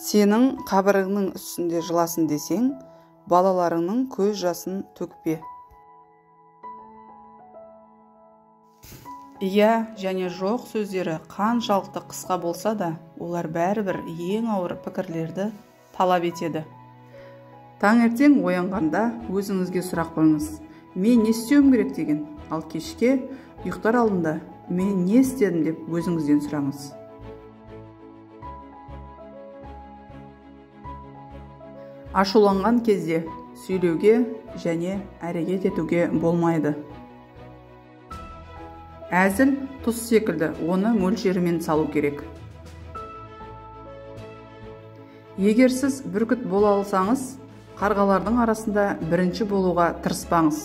Сенің қабіріңнің үстінде жыласын десең, балаларыңның көз жасын төкпе. Иә және жоқ сөздері қаншалықты қысқа болса да, олар бәрібір ең ауыр пікірлерді талап етеді. Таңертең оянғанда өзіңізге сұрақ қойыңыз. Мен не істеуім керек деген, ал кешке ұйықтар алдында мен не істедім деп өзіңізден сұраңыз. Ашуланған кезде сөйлеуге және әрекет етуге болмайды. Әзіл тұз секілді, оны мөлшерімен салу керек. Егер сіз бүркіт бола алсаңыз, қарғалардың арасында бірінші болуға тырыспаңыз.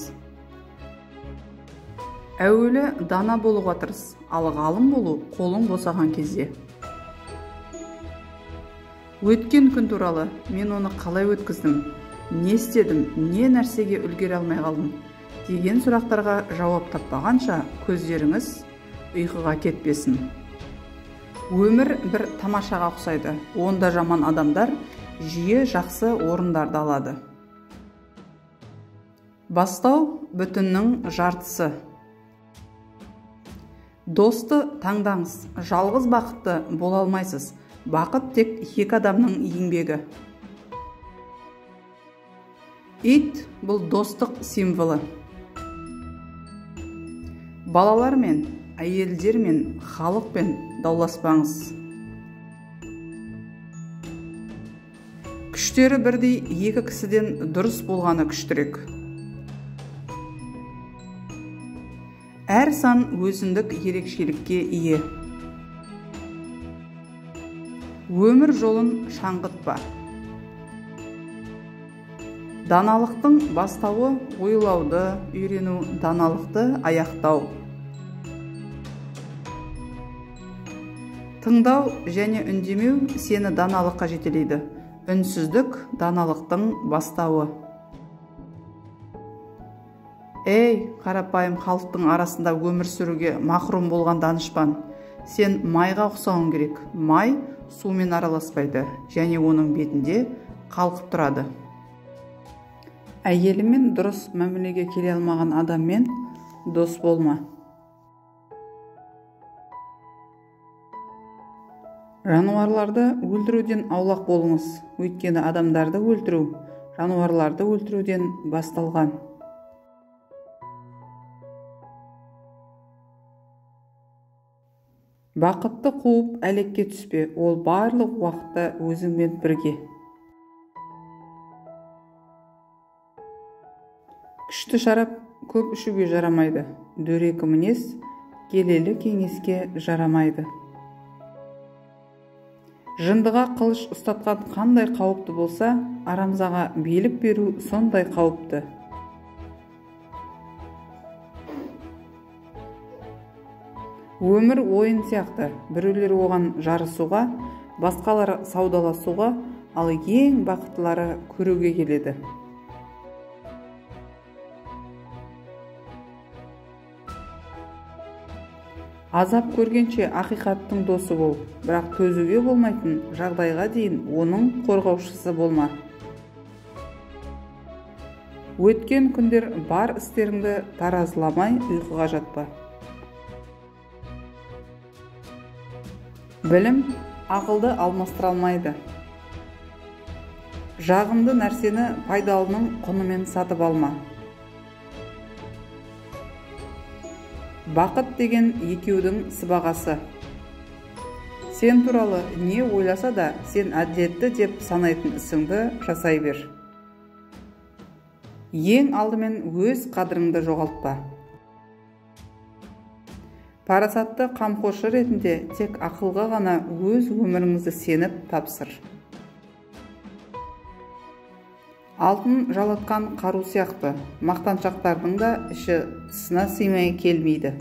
Әуелі дана болуға тырыс, ал ғалым болу қолың босаған кезде. Өткен күн туралы мен оны қалай өткіздім, не істедім, не нәрсеге үлгере алмай қалдым деген сұрақтарға жауап таппағанша көздеріңіз ұйқыға кетпесін. Өмір бір тамашаға ұқсайды. Онда жаман адамдар жиі жақсы орындарды алады. Бастау бүтіннің жартысы. Досты таңдаңыз, жалғыз бақытты бола алмайсыз. Бақыт тек екі адамның еңбегі. Ит бұл достық символы. Балалармен, әйелдермен, халықпен дауласпаңыз. Күштері бірдей екі кісіден дұрыс болғаны күштірек. Әр сан өзіндік ерекшелікке ие. Өмір жолын шаңғытпа. Даналықтың бастауы ойлауды үйрену, даналықты аяқтау. Тыңдау және үндемеу сені даналыққа жетелейді. Үнсіздік даналықтың бастауы. Ей, қарапайым халықтың арасында өмір сүруге махрұм болған данышпан, сен майға ұқсауың керек. Май сумен араласпайды және оның бетінде қалқып тұрады. Әйелімен дұрыс мәмілеге келе алмаған адаммен дос болма. Жануарларды өлтіруден аулақ болыңыз, өйткені адамдарды өлтіру жануарларды өлтіруден басталған. Бақытты қуып әлекке түспе, ол барлық уақытта өзіңмен бірге. Күшті шарап көп ішуге жарамайды, дөрекі мінез келелі кеңеске жарамайды. Жындыға қылыш ұстатқан қандай қауіпті болса, арамзаға билік беру сондай қауіпті. Өмір ойын сияқты, біреулер оған жарысуға, басқалары саудаласуға, ал ең бақыттылары көруге келеді. Азап көргенше ақиқаттың досы бол, бірақ төзуге болмайтын жағдайға дейін оның қорғаушысы болма. Өткен күндер бар істеріңді таразыламай ұйқыға жатпа. Білім ақылды алмастыра алмайды. Жағымды нәрсені пайдалының құнымен сатып алма. Бақыт деген екеудің сыбағасы. Сен туралы не ойласа да, сен әділетті деп санайтын ісіңді жасай бер. Ең алдымен өз қадіріңді жоғалтпа. Парасатты қамқоршы ретінде тек ақылға ғана өз өміріңізді сеніп тапсыр. Алтын жалатқан қару сияқты, мақтаншақтардың да іші тысына сыймай келмейді.